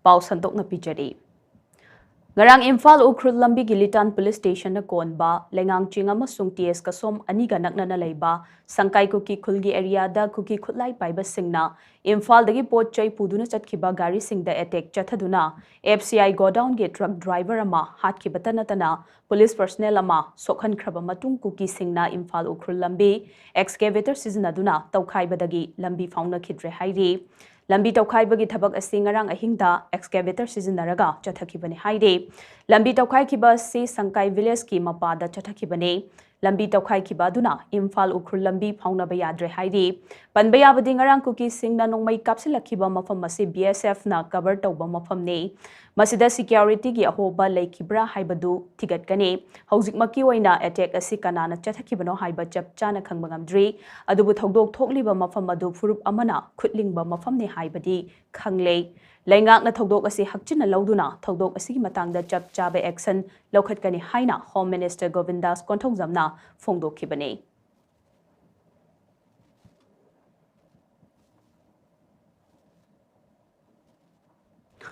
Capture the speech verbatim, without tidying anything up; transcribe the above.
ꯄꯥꯎ ꯁꯟꯗꯣꯛꯅ ꯄꯤꯖꯔꯤ꯫ ꯉꯔꯥꯡ ꯏꯝꯐꯥꯜ ꯎꯈ꯭ꯔꯨꯜ ꯂꯝꯕꯤꯒꯤ ꯂꯤꯇꯥꯟ ꯄꯨꯂꯤꯁ ꯁ꯭ꯇꯦꯁꯟꯅ ꯀꯣꯟꯕ ꯂꯩꯉꯥꯡ ꯆꯤꯡ ꯑꯃꯁꯨꯡ ꯇꯤ ꯑꯦꯁ ꯀꯁꯣꯝ ꯑꯅꯤꯒ ꯅꯛꯅꯅ ꯂꯩꯕ ꯁꯪꯀꯥꯏ ꯀꯨꯀꯤ ꯈꯨꯜꯒꯤ ꯑꯦꯔꯤꯌꯥꯗ ꯀꯨꯀꯤ ꯈꯨꯠꯂꯥꯏ ꯄꯥꯏꯕꯁꯤꯡꯅ ꯏꯝꯐꯥꯜꯗꯒꯤ ꯄꯣꯠ ꯆꯩ ꯄꯨꯗꯨꯅ ꯆꯠꯈꯤꯕ ꯒꯥꯔꯤꯁꯤꯡꯗ attack ꯆꯠꯊꯗꯨꯅ F C I ꯒꯣꯗꯥꯎꯟꯒꯤ truck driver ꯑꯃ ꯍꯥꯠꯈꯤꯕꯇ ꯅꯠꯇꯅ ꯄꯨꯂꯤꯁ ꯄꯔꯁꯅꯦꯜ ꯑꯃ ꯁꯣꯛꯍꯟꯈ꯭ꯔꯕ ꯃꯇꯨꯡ ꯀꯨꯀꯤꯁꯤꯡꯅ ꯏꯝꯐꯥꯜ ꯎꯈ꯭ꯔꯨꯜ ꯂꯝꯕꯤ ꯑꯦꯛꯁꯀꯦꯚꯦꯇꯔ ꯁꯤꯖꯤꯟꯅꯗꯨꯅ ꯇꯧꯈꯥꯏꯕꯗꯒꯤ ꯂꯝꯕꯤ ꯐꯥꯎꯅꯈꯤꯗ꯭ꯔꯦ ꯍꯥꯏꯔꯤ꯫ ꯂꯝꯕꯤ ꯇꯧꯈꯥꯏꯕꯒꯤ ꯊꯕꯛ ꯑꯁꯤ ꯉꯔꯥꯡ ꯑꯍꯤꯡꯗ ꯑꯦꯛꯁꯀꯦꯚꯦꯇꯔ ꯁꯤꯖꯤꯟꯅꯔꯒ ꯆꯠꯊꯈꯤꯕꯅꯤ ꯍꯥꯏꯔꯤ꯫ ꯂꯝꯕꯤ ꯇꯧꯈꯥꯏꯈꯤꯕ ꯑꯁꯤ ꯁꯪꯀꯥꯏ ꯚꯤꯂꯦꯖꯀꯤ ꯃꯄꯥꯗ ꯆꯠꯊꯈꯤꯕꯅꯤ꯫ ꯂꯝꯕꯤ ꯇꯧꯈꯥꯏꯈꯤꯕ ꯑꯗꯨꯅ ꯏꯝꯐꯥꯜ ꯎꯈ꯭ꯔꯨꯜ ꯂꯝꯕꯤ ꯐꯥꯎꯅꯕ ꯌꯥꯗ꯭ꯔꯦ ꯍꯥꯏꯔꯤ꯫ ꯄꯟꯕ ꯌꯥꯕꯗꯤ ꯉꯔꯥꯡ ꯀꯨꯀꯤꯁꯤꯡꯅ ꯅꯣꯡꯃꯩ ꯀꯥꯞꯁꯤꯜꯂꯛꯈꯤꯕ ꯃꯐꯝ ꯑꯁꯤ ꯕꯤ ꯑꯦꯁ ꯑꯦꯐꯅ ꯀꯚꯔ ꯇꯧꯕ ꯃꯐꯝꯅꯤ꯫ ꯃꯁꯤꯗ ꯁꯤꯀ꯭ꯌꯣꯔꯤꯇꯤꯒꯤ ꯑꯍꯣꯕ ꯂꯩꯈꯤꯕ꯭ꯔꯥ ꯍꯥꯏꯕꯗꯨ ꯊꯤꯒꯠꯀꯅꯤ꯫ ꯍꯧꯖꯤꯛꯃꯛꯀꯤ ꯑꯣꯏꯅ ꯑꯦꯇꯦꯛ ꯑꯁꯤ ꯀꯅꯥꯅ ꯆꯠꯊꯈꯤꯕꯅꯣ ꯍꯥꯏꯕ ꯆꯞ ꯆꯥꯅ ꯈꯪꯕ ꯉꯝꯗ꯭ꯔꯤ꯫ ꯑꯗꯨꯕꯨ ꯊꯧꯗꯣꯛ ꯊꯣꯛꯂꯤꯕ ꯃꯐꯝ ꯑꯗꯨ ꯐꯨꯔꯨꯞ ꯑꯃꯅ ꯈꯨꯠꯂꯤꯡꯕ ꯃꯐꯝꯅꯤ ꯍꯥꯏꯕꯗꯤ ꯈꯪꯂꯦ꯫ ꯂꯩꯉꯥꯛꯅ ꯊꯧꯗꯣꯛ ꯑꯁꯤ ꯍꯛꯆꯤꯟꯅ ꯂꯧꯗꯨꯅ ꯊꯧꯗꯣꯛ ꯑꯁꯤꯒꯤ ꯃꯇꯥꯡꯗ ꯆꯞ ꯆꯥꯕ ꯑꯦꯛꯁꯟ ꯂꯧꯈꯠꯀꯅꯤ ꯍꯥꯏꯅ ꯍꯣꯝ ꯃꯤꯅꯤꯁꯇꯔ ꯒꯣꯕꯤꯟꯗꯥꯁ ꯀꯣꯟꯊꯧꯖꯝꯅ ꯐꯣꯡꯗꯣꯛꯈꯤꯕꯅꯤ꯫